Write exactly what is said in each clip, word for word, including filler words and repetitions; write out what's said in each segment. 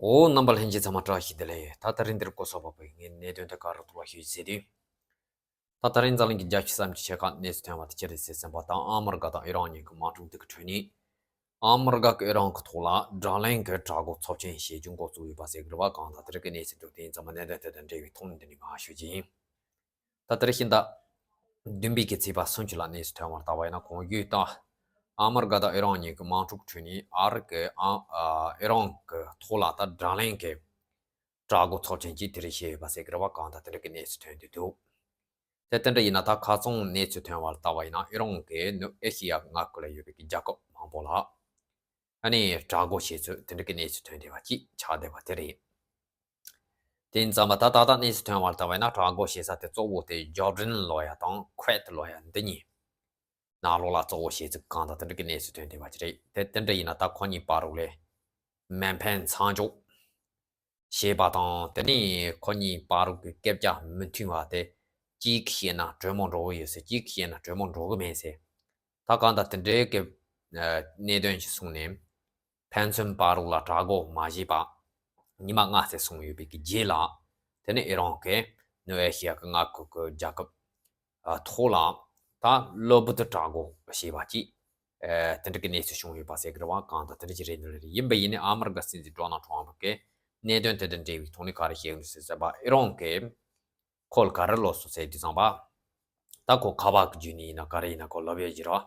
འོ། རྣམ་པ་ལྷན་རྒྱས་ཚང་མ་བཀྲ་ཤིས་བདེ་ལེགས། ད་ད་རིང་འདིར་གོ་སོགས་པ་པོའི་ངས་གནད་དོན་དེ་ག་རུ་ཐུག་པ་ཞུས་ཟེར་དུས། ད་ད་རིང་འཛམ་གླིང་གི་རྒྱལ་སྤྱི་བསམ་གྱིས་ཆད་ཁག་གནས་ཚུལ་ཐོན་པ་དེ་ཅི་རེད་ཟེར་ཟིན་པ་དང་། ཨ་མི་རི་ཀ་དང་ཨི་རན་གཉིས་ཀྱི་དམག་འཁྲུག་འདི་གི་ཁྲོད་ནས། ཨ་མི་རི་ཀ་གི་ཨི་རན་གྱི་ཐོག་ལ་དྲག་ལན་གྱི་དྲག་རྒོལ་ཚབས་ཆེན་བྱེད་རྒྱུ་འགོ་བཙུགས་ཡོད་པ་ཟེར་གི་རེད་བ། གང་ལྟར་དེ་རིགས་ཀྱི་གནས་ཚུལ་འདུག་དེ་ཡིན་ཙང་མ་གནད་དོན་དེ་དང་འབྲེལ་བའི་ཐོག་ནས་འདི་ནས་མར་ཞུ་རྒྱུ་ཡིན། ད་ལྟར་ཤིང་རྟ་བདུན་པའི་གི་ཚེས་པ་སུམ་ཅུ་ལ་གནས་ཚུལ་ཐོན་པར་བལྟ་བ་ཡིན་ན། གོང་ཞུས་ལྟར་ཨ་མི་རི་ཀ་དང་ཨི་རན་གཉིས་ཀྱི་དམག་འཁྲུག་ཁྲོད་ནས་ཨ་རི་གི་ཨ་ཨི་རན་གྱི་ཐོག་ལ་ད་དྲག་ལན་གྱི་དྲག་རྒོལ་ཚབས་ཆེན་གྱིས་དེ་རིགས་བྱས་ཡོད་པ་ཟེར་གི་རེད་བ། གང་ལྟར་དེ་འདྲ་གི་གནས་ཚུལ་ཐོན་དུ་འདུག་དེ་དེ་འདྲ་ཡིན་ན། ད་ཁ་སང་གནས་ཚུལ་ཐོན་པར་བལྟ་བ་ཡིན་ན། ཨི་རན་གྱི་ནུབ་ཨེ་ཤི་ཡ་མངའ་ཁུལ་ལ་ཡོད་པའི་གི་རྒྱལ་ཁབ་མང་པོ་ལ་ཨ་ནི་དྲག་རྒོལ་བྱས་ཚུལ་དེ་འདྲ་གི་གནས་ཚུལ་ཐོན་བསྡད་པ་ཅིག་ཆགས་བསྡད་པ་དེ་རེད། དེ་ཡིན་ཙང་མ་ད་ད་ལྟ་གནས་ཚུལ་ཐོན་པར་བལྟ་བ་ཡིན་ན། དྲག་རྒོལ་བྱེད་ས་དེ་གཙོ་བོ་དེ་ཇོར་ཌན་ལོ་ཡ་དང་ཁུ་ཝེད་ལོ་ཡ་འདི་གཉིས་ནང་ལོགས་ལ་གཙོ་བོ་བྱེད་ཚུལ་གང་དང་དེ་འདྲ་གི་གནས་ཚུལ་ཐོན་བསྡད་པ་ཅིག་རེད། དེ་དེ་འདྲ་ཡིན་ན། ད་ཁོ་གཉིས་བར་རུ་ལས་མེ་འཕེན་མཚམས་འཇོག་བྱས་པ་དང་། དེ་ནས་ཁོ་གཉིས་བར་རུ་གི་སྐད་ཆ་མི་མཐུན་པ་དེ། གཅིག་གིས་བཤད་ན་གྲོས་མོལ་འགྲོ་གི་ཡོད་ཟེར། གཅིག་གིས་བཤད་ན་གྲོས་མོལ་འགྲོ་གི་མེད་ཟེར། ད་གང་ལྟར་དེ་འདྲའི་གི་ཨ་གནད་དོན་ཞིག་བྱུང་ནས། ཕན་ཚུན་བར་རུ་ལ་དྲག་རྒོལ་མ་བྱས་པ་ཉི་མ་ལྔ་ཙམ་སོང་ཡོད་པའི་གི་རྗེས་ལ། དེ་ནས་ཨི་རན་གྱིས་ནུབ་ཨེ་ཤི་ཡ་གི་མངའ་ཁུལ་གྱི་རྒྱལ་ཁབ་ཨ་ཐོག་ལ་ད་གློ་བུར་དུ་དྲག་རྒོལ་བྱས་པ་ཅིག་ཨ་དེ་འདྲ་གི་གནས་ཚུལ་བྱུང་ཡོད་པ་ཟེར་གི་རེད་བ། གང་ལྟར་དེ་འདྲ་ཅིག་རེད་འདུག་ལེ། ཡིན་པ་ཡིན་ནའི་ཨ་མི་རི་ཀ་སྲིད་འཛིན་ཌོ་ནལ་ཊམ་ཕ་གིས་གནད་དོན་དེ་དང་འབྲེལ་བའི་ཐོག་ནས་ག་རེ་བཤད་ཡོད་ཟེར་ཟེར་བ། ཨི་རན་གྱིས་ཁོ་ལ་ག་རེ་ལབ་སོང་ཟེར་དུས་ཙམ་པ། ད་ཁོ་ཁ་པར་གྱི་བརྒྱུད་ནས་ཡིན་ན་ག་རེ་ཡིན་ན་ཁོ་ལབ་ཡོད་ཀྱི་རེད།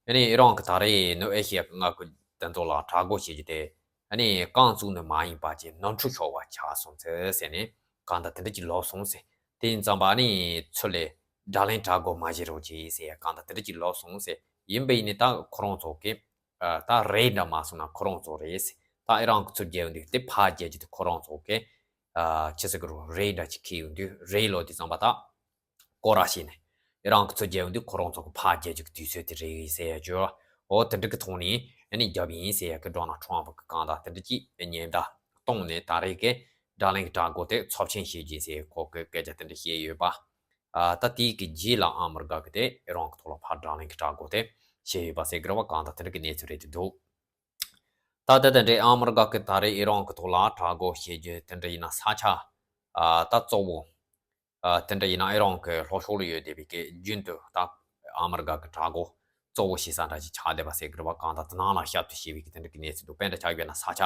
ཨ་ནི་ཨི་རན་གྱིས་ད་རེས་ནུབ་ཨེ་ཤི་ཡ་གི་མངའ་ཁུལ་དེ་ཚོ་ལ་དྲག་རྒོལ་བྱེད་རྒྱུ་དེ། ཨ་ནི་རྐང་བཙུགས་ནི་མ་ཡིན་པ་ཅིག་ནོར་འཁྲུལ་ཤོར་བ་ཆགས་སོང་ཟེར་ཟེར་ནས་གང་ལྟར་དེ་འདྲ་ཅིག་ལབ་སོང་ཟེར། དེ་ཡིན་ཙམ་པ་ཨ་ནི་ཚུར་ལ་དྲག་ལན་དྲག་རྒོལ་མ་བྱེད་རོགས་གྱིས་ཟེར་གང་ལྟར་དེ་འདྲ་ཅིག་ལབ་སོང་ཟེར། ཡིན་པ་ཡིན་ནའི་ད་ཁོ་རང་ཚོ་གིས་ཨ་ད་རེད་འདྲ་མ་སོང་ན་ཁོ་རང་ཚོ་རེད་ཟེར། ད་ཨི་རན་གྱིས་ཚུར་རྒྱལ་ཡོང་དུས་དེ་ཕར་རྒྱལ་རྒྱུ་དེ་ཁོ་རང་ཚོ་གིས་ཨ་ཆི་ཟེར་གི་རེད། རེད་འདྲ་ཅིག་འཁྱེར་ཡོང་དུས་རེད་ལབ་དུས་ཙམ་པ་ད། སྐོར་ར་བྱས་ནས་ཨི་རན་གྱིས་ཚུར་རྒྱལ་ཡོང་དུས་ཁོ་རང་ཚོ་གིས་ཕར་རྒྱལ་རྒྱུ་གི་དུས་ཚོད་དེ་རེད་ཟེར་ཡ་བརྗོད། འོ་དེ་འདྲ་གི་ཐོག་ནས་ཨ་ནི་རྒྱབ་ཡིན་ཟེར་ཡ་གི་ཌོ་ནལ་ཊམ་ཕ་གིས་གང་ལྟར་དེ་འདྲ་ཅིག་ཉེན་བརྡ་བཏང་ནས་ད་རེས་ཀྱི་དྲག་ལན་གྱི་དྲག་རྒོལ་དེ་ཚབས་ཆེན་བྱེད་རྒྱུ་ཟེར་ཁོ་གིས་སྐད་ཆ་དེ་འདྲ་བཤད་ཡོད་པ། ཨ་ད་དེའི་གི་རྗེས་ལ་ཨ་མི་རི་ཀ་གིས་དེ་ཨི་རན་གྱི་ཐོག་ལ་ཕར་དྲག་ལན་གྱི་དྲག་རྒོལ་དེ་བྱས་ཡོད་པ་ཟེར་གི་རེད་བ། གང་ལྟར་དེ་འདྲ་གི་གནས་ཚུལ་རེད་དེ་འདུག་ད་དེ་དང་འབྲེལ་ཨ་མི་རི་ཀ་གིས་ད་རེས་ཨི་རན་གྱི་ཐོག་ལ་དྲག་རྒོལ་བྱེད་རྒྱུ་དེ་འདྲ་ཡིན་ན་ས་ཆ་ཨ་ད་གཙོ་བོ། ཨ་དེ་འདྲ་ཡིན་ན་ཨི་རན་གྱི་ལྷོ་ཕྱོགས་ལ་ཡོད་བསྡད་པའི་གི་རྒྱུན་དུ་ད་ཨ་མི་རི་ཀ་གི་དྲག་རྒོལ་གཙོ་བོ་བྱེད་ས་འདྲ་ཞིག་ཆགས་བསྡད་པ་ཟེར་གི་རེད་བ། གང་ལྟར་དེ་ནང་ལ་ཞབས་ཏོག་བྱེད་པའི་གི་དེ་འདྲ་གི་གནས་ཚུལ་འདུག་དཔེ་འདྲ་ཆགས་ཡོད་ན་ས་ཆ་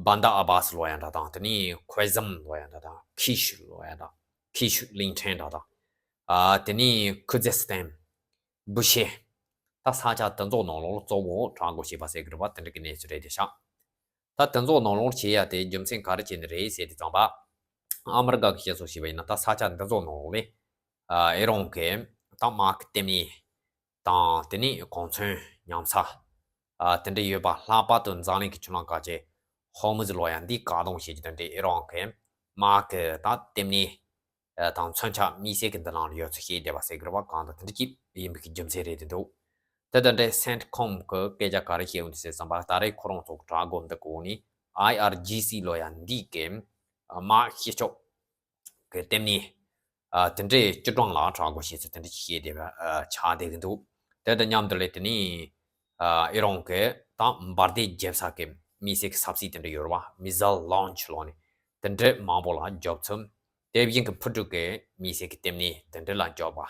བན་དར་ཨ་བྷ་སི་ལབ་ཡ་འདྲ་དང་། དེ་ནས་ཁོ་ཛམ་ལབ་ཡ་འདྲ་དང་། ཁི་ཤུ་ལབ་ཡ་འདྲ། ཁི་ཤུ་གླིང་ཕྲན་འདྲ་དང་། ཨ་དེ་ནས་ཁུ་ཛི་སི་ཐན། བུ་ཤེ། ད་ས་ཆ་དེ་ཚོ་ནང་ལོགས་གཙོ་བོ་དྲག་རྒོལ་བྱས་པ་ཟེར་གི་རེད་བ། དེ་འདྲ་གི་གནས་ཚུལ་རེད་དེ་ཤག་ད་དེ་ཚོ་ནང་ལོགས་བྱེད་ཡ་དེ་རྒྱུ་མཚན་ག་རེ་བྱས་ནས་རེད་ཟེར་དུས་ཙམ་པ། ཨ་མི་རི་ཀ་གིས་བཤད་སྲོལ་བྱས་པ་ཡིན་ན། ད་ས་ཆ་འདི་ཚོ་ནང་ལོགས་ལ་ཨ་ཨི་རན་གྱི་ད་དམག་གི་ལྟེ་གནས་དང་། དེ་ནས་གོ་མཚོན་ཉམས་ས་ཨ་དེ་འདྲ་ཡོད་པ། ལྷག་པར་དུ་འཛམ་གླིང་གི་ཆུ་ལམ་ཁག་ཅིག་ཧོར་མུ་ཛི་ལབ་ཡ་འདི་བཀག་སྡོམ་བྱེད་རྒྱུ་དེ་འདྲ་ཨི་རན་གྱི་དམག་གི་ད་ལྟེ་གནས་ཨ་དང་མཚོན་ཆ་དམིགས་བསལ་གྱི་འདི་ནང་ལ་ཡོད་ཚུལ་བཤད་བསྡད་པ་ཟེར་གི་རེད་བ། གང་ལྟར་དེ་འདྲ་ཅིག་ཡིན་པའི་གི་རྒྱུ་མཚན་རེད་དེ་འདུག་དེ་དང་འབྲེལ་སེན་ཊི་ཀོམ་གི་སྐད་ཆ་ག་རེ་བཤད་ཡོད་འདུག་ཟེར་ཙམ་པ། ད་རེས་ཁོ་རང་ཚོ་གི་དྲག་རྒོལ་འདི་གོ་ནས་ཨའི་ཨར་ཇི་སི་ལབ་ཡ་འདི་གི་དམག་སྤྱི་ཁྱབ་གི་ལྟེ་གནས་ཨ་དེ་འདྲའི་སྐྱིད་གྲོང་ལ་དྲག་རྒོལ་བྱས་ཚུལ་དེ་འདྲ་ཅིག་བཤད་བསྡད་པ་ཨ་ཆགས་བསྡད་ཀྱི་འདུག་དེ་དང་མཉམ་དུ་ལས་དེ་ནས་ཨ་ཨི་རན་གྱི་ད་འབར་མདེལ་རྒྱབ་ས་གི་དམིགས་བསལ་གྱི་ས་ཚིགས་དེ་འདྲ་ཡོད་རེད་བ། མི་སི་ལ་ལོན་ཆི་ལབ་ནས་དེ་འདྲའི་མང་པོ་ལ་རྒྱབ་ཚུལ། དེ་བཞིན་གྱི་འཕུར་གྲུ་གི་དམིགས་བསལ་གྱི་ལྟེ་གནས་དེ་འདྲ་ལ་རྒྱབ་པ།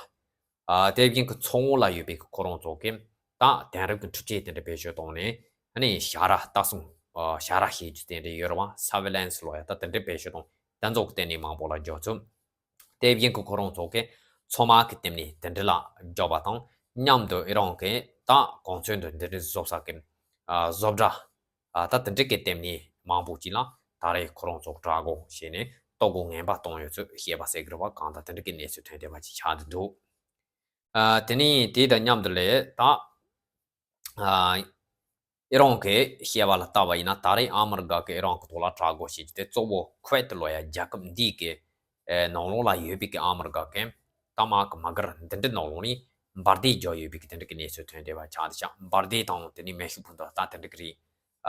ཨ་དེ་བཞིན་གྱི་མཚོ་ངོས་ལ་ཡོད་པའི་གི་ཁོ་རང་ཚོ་གིས་ད་དེང་རབས་ཀྱི་འཕྲུལ་ཆས་དེ་འདྲ་བེད་སྤྱོད་བཏང་ནས་ཨ་ནི་ཞ་ར་ལྟ་སྲུང་ཨ་ཞ་ར་བྱེད་རྒྱུ་དེ་འདྲ་ཡོད་རེད་བ། སར་ཝེ་ལན་སི་ལབ་ཡ་ད་དེ་འདྲ་བེད་སྤྱོད་བཏང་། དེ་ཚོ་གི་ལྟེ་གནས་མང་པོ་ལ་རྒྱབ་ཚུལ། དེ་བཞིན་གྱི་ཁོ་རང་ཚོ་གིས་མཚོ་དམག་གི་ལྟེ་གནས་དེ་འདྲ་ལ་རྒྱབ་པ་དང་མཉམ་དུ་ཨི་རན་གྱི་ད་གོ་མཚོན་དུ་འདི་འདྲའི་བཟོ་ས་གི་ཨ་བཟོ་གྲྭ་ཨ་ད་དེ་འདྲ་གི་ལྟེ་གནས་མང་པོ་ཅིག་ལ་ད་རེས་ཁོ་རང་ཚོ་དྲག་རྒོལ་བྱས་ནས་ལྟོ་གོས་ངན་པ་བཏང་ཡོད་ཚུལ་བཤད་པ་ཟེར་གི་རེད་བ། གང་ལྟར་དེ་འདྲ་གི་གནས་ཚུལ་ཐོན་བསྡད་པ་ཅིག་ཆགས་བསྡད་འདུག་ཨ་དེ་ནས་དེ་དང་མཉམ་དུ་ལས་ད་ཨ་ཨི་རན་གྱི་བཤད་པ་ལ་བལྟས་པ་ཡིན་ན། ད་རེས་ཨ་མི་རི་ཀ་གིས་ཨི་རན་གྱི་ཐོག་ལ་དྲག་རྒོལ་བྱེད་རྒྱུ་དེ་གཙོ་བོ་ཁུ་ཝེད་ལབ་ཡ་རྒྱལ་ཁབ་འདིའི་གི་ཨེ་ནང་ལོགས་ལ་ཡོད་པའི་གི་ཨ་མི་རི་ཀ་གི་ད་དམག་གི་དམག་སྒར་འདི་འདྲའི་ནང་ལོགས་ནས་འབར་མདེལ་རྒྱག་ཡོད་པའི་གི་དེ་འདྲ་གི་གནས་ཚུལ་ཐོན་བསྡད་པ་ཆགས་འདུག་ཤག་འབར་མདེལ་དང་དེ་ནས་མེ་ཤུགས་འཕུར་མདའ་ད་དེ་འདྲ་གི་རེད།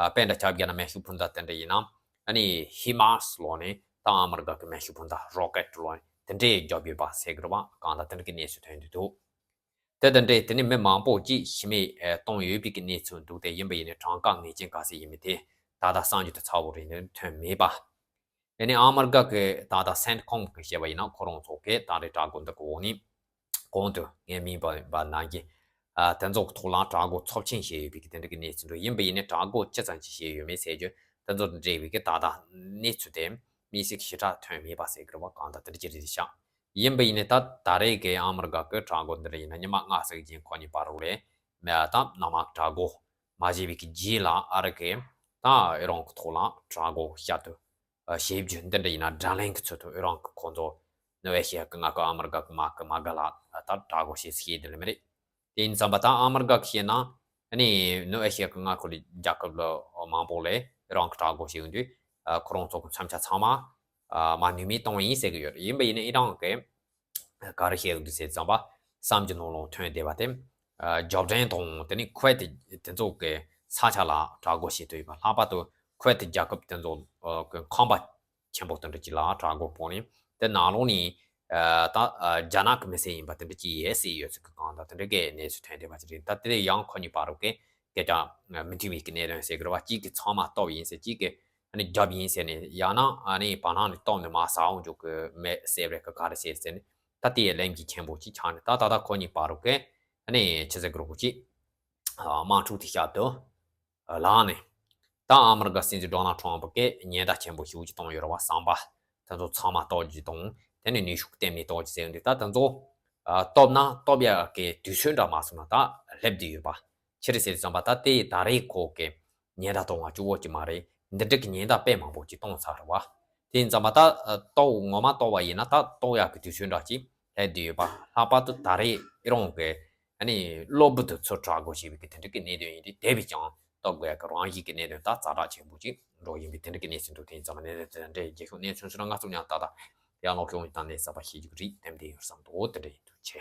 ཨ་དཔེ་འདྲ་ཆ་བཞག་ན་མེ་ཤུགས་འཕུར་མདའ་དེ་འདྲ་ཡིན་ན། ཨ་ནི་ཧི་མར་སི་ལབ་ནས་ད་ཨ་མི་རི་ཀ་གི་མེ་ཤུགས་འཕུར་མདའ་རོ་ཀེ་ཊི་ལབ་ནས་དེ་འདྲའི་རྒྱབ་ཡོད་པ་ཟེར་གི་རེད་བ། གང་ལྟར་དེ་འདྲ་གི་གནས་ཚུལ་ཐོན་བསྡད་འདུག་དེ་དང་འབྲེལ་དེ་ནས་མི་མང་པོ་ཅིག་ཤི་རྨས་ཨེ་བཏང་ཡོད་པའི་གི་གནས་ཚུལ་འདུག་དེ་ཡིན་པ་ཡིན་ནའི་གྲངས་ཀ་ངེས་ཅན་ག་ཚད་ཡིན་མིན་དེ་ ད་ལྟ་གསར་འགྱུར་དེ་ཚ་བོ་རེད་ནས་ཐོན་མེད་པ། ཨ་ནི་ཨ་མི་རི་ཀ་གི་ད་ལྟ་སེན་ཁོམ་གི་བཤད་པ་ཡིན་ན་ཁོ་རང་ཚོ་གི་ད་རེས་དྲག་རྒོལ་འདི་གི་འོག་ནས་གོང་དུ་ངས་མིང་པ་པ་ནང་གི་ཨ་དེ་ཚོ་གི་ཐོག་ལ་དྲག་རྒོལ་ཚབས་ཆེན་བྱས་ཡོད་པའི་གི་དེ་འདྲ་གི་གནས་ཚུལ་འདྲ་ཡིན་པ་ཡིན་ནའི་དྲག་རྒོལ་ཅི་ཙམ་ཅིག་བྱས་ཡོད་མེད་ཟེར་རྒྱུ་དེ་ཚོ་དང་འབྲེལ་བའི་གི་ད་ལྟ་གནས་ཚུལ་དེ་དམིགས་བསལ་གྱི་ཞིབ་ཕྲ་ཐོན་མེད་པ་ཟེར་གི་རེད་བ། གང་ལྟར་དེ་འདྲ་ཅིག་རེད་ཤག་ཡིན་པ་ཡིན་ནའི་ད་ད་རེས་ཀྱི་ཨ་མི་རི་ཀ་གི་དྲག་རྒོལ་འདི་འདྲ་ཡིན་ན་ཉི་མ་ལྔ་ཙམ་རྗེས་ཁོ་གཉིས་བར་རུ་ལས་མེ་ད་གནམ་དམག་དྲག་རྒོལ་མ་བྱས་པའི་གི་རྗེས་ལ་ཨ་རི་གི་ད་ཨི་རན་གི་ཐོག་ལ་དྲག་རྒོལ་བཤད་དུ་བྱེད་རྒྱུ་འདི་འདྲ་ཡིན་ན་དགྲ་ལན་གྱི་ཚུལ་དུ་ཨི་རན་གྱི་ཁོང་ཚོ་ནུབ་ཨེ་ཤི་ཡ་གི་མངའ་ཁུལ་ཨ་མི་རི་ཀ་གི་དམག་གི་དམག་སྒར་ལ་ད་དྲག་རྒོལ་བྱེད་ཟེར་བཤད་དེ་ལས་མི་རེད། དེ་ཡིན་ཙམ་པ་ད་ཨ་མི་རི་ཀ་གི་བཤད་ན་ཨ་ནི་ནུབ་ཨེ་ཤི་ཡ་གི་མངའ་ཁུལ་རྒྱལ་ཁབ་ལ་མང་པོ་ལས་ཨི་རན་གྱི་དྲག་རྒོལ་བྱེད་ཡོང་དུས་ཁོ་རང་ཚོ་གི་མཚོན་ཆ་ཚང་མ་མ་ནུས་མེད་གཏོང་ཡིན་ཟེར་གི་ཡོད་རེད། ཡིན་པ་ཡིན་ན་ཨི་རན་གི་ག་རེ་བཤད་ཀྱི་འདུག་ཟེར་ཙམ་པ་བསམ་གྱི་ནང་ལོགས་ཐོན་བསྡད་པ་དེ། ཨ་ཇོར་ཌན་དང་དེ་ནས་ཁུ་ཝེད་དེ་དེ་ཚོ་གི་ས་ཆ་ལ་དྲག་རྒོལ་བྱེད་འདོད་ཡོད་པ། ལྷག་པར་དུ་ཁུ་ཝེད་རྒྱལ་ཁབ་དེ་ཚོ་ཨ་གི་ཁང་པ་ཆེན་པོ་དེ་འདྲ་ཅིག་ལ་དྲག་རྒོལ་སྤོང་ནས་དེ་ནང་ལོགས་ནས་ཨ་ད་ཨ་རྒྱ་ནག་གི་མི་སེར་ཡིན་པ་དེ་འདྲ་ཅིག་ཡོད་ཟེར་ཡོད་ཚུལ་གྱི་གང་དང་དེ་འདྲ་གི་གནས་ཚུལ་ཐོན་བསྡད་པ་ཅིག་རེད། ད་དེ་ཡང་ཁོ་གཉིས་བར་རུ་གི་སྐད་ཆ་མི་མཐུན་པའི་གི་གནད་དོན་ཟེར་གི་རེད་བ། གཅིག་གིས་ཚང་མ་སྟོབས་ཡིན་ཟེར། གཅིག་གིས་ཨ་ནི་རྒྱབ་ཡིན་ཟེར་ནས་ཡང་ན་ཨ་ནི་བར་སྣང་ནས་སྟོབས་ནི་མར་ཟ་འོང་འཇུག་གི་མེད་ཟེར་བས་ག་ག་རེ་ཟེར་ཟེར་ནས་ད་དེ་ཡི་གླེང་གཞི་ཆེན་པོ་ཅིག་ཆགས་ནས་ད་ད་ལྟ་ཁོ་གཉིས་བར་རུ་གི་ཨ་ནི་ཆི་ཟེར་གི་རེད་གོ་ཅིག་དམག་འཁྲུག་དེ་བཤད་དུ་ལངས་ནས་ད་ཨ་མི་རི་ཀ་སྲིད་འཛིན་ཌོ་ནལ་ཊམ་ཕ་གིས་ཉེན་བརྡ་ཆེན་པོ་ཞེ་པོ་ཅིག་བཏང་ཡོད་རེད་བ། ཟམ་པ་དེ་ཚོ་ཚང་མ་གཏོར་རྒྱུ་དང་དེ་ནས་ནུས་ཤུགས་བརྟན་མོ་གཏོང་རྒྱུ་ཟེར་ཡོང་དུས་ད་དེ་ཚོ་གཏོར་ན་གཏོར་ཡག་གི་དུས་ཚོད་འདྲ་མ་སོང་ན་ད་སླེབས་བསྡད་ཡོད་པ། ཆི་རེད་ཟེར་ཙམ་པ་ད་དེ་ད་རེས་ཁོ་གི་ཉེན་བརྡ་གཏོང་བ་གཅིག་པོ་གཅིག་མ་རེད། འདི་འདྲ་གི་ཉེན་བརྡ་དཔེ་མང་པོ་ཅིག་གཏོང་ཚར་རེད་བ། དེ་ཡིན་ཙམ་པ་ད་གཏོར་ངོ་མ་གཏོར་བ་ཡིན་ན་ད་གཏོར་ཡག་གི་དུས་ཚོད་འདྲ་ཅིག་སླེབས་བསྡད་ཡོད་པ། ལྷག་པར་དུ་ད་རེས་ཨི་རན་གི་ཨ་ནི་གློ་བུར་དུ་ཚུར་དྲག་རྒོལ་བྱས་པའི་གི་དེ་འདྲ་གི་གནད་དོན་ཡིན་དུས་དེ་བས་ཀྱང་གཏོར་དགོས་ཡག་གི་རང་བཞིན་གི་གནད་དོན་ད་ཛ་དྲག་ཆེན་པོ་ཅིག་འགྲོ་ཡིན་པའི་དེ་འདྲ་གི་གནས་ཚུལ་འདུག་དེ་ཡིན་ཙམ་པ་གནད་དོན་དེ་འདྲའི་རྒྱལ་ཁབ་གནས་ཚུལ་ཚུར་ང་ཚོ་ཡང་ད་ལྟ་ཡང་ལོག་ཡོང་ཡིན་ད་གནས་ཚུལ་པ་ཤེས་རྒྱུ་གི་རིགས་དེ་འདྲ་ཡོད་བསམ་འདུག་དེ་འདྲ་ཡིན་འདུག་ཆེ།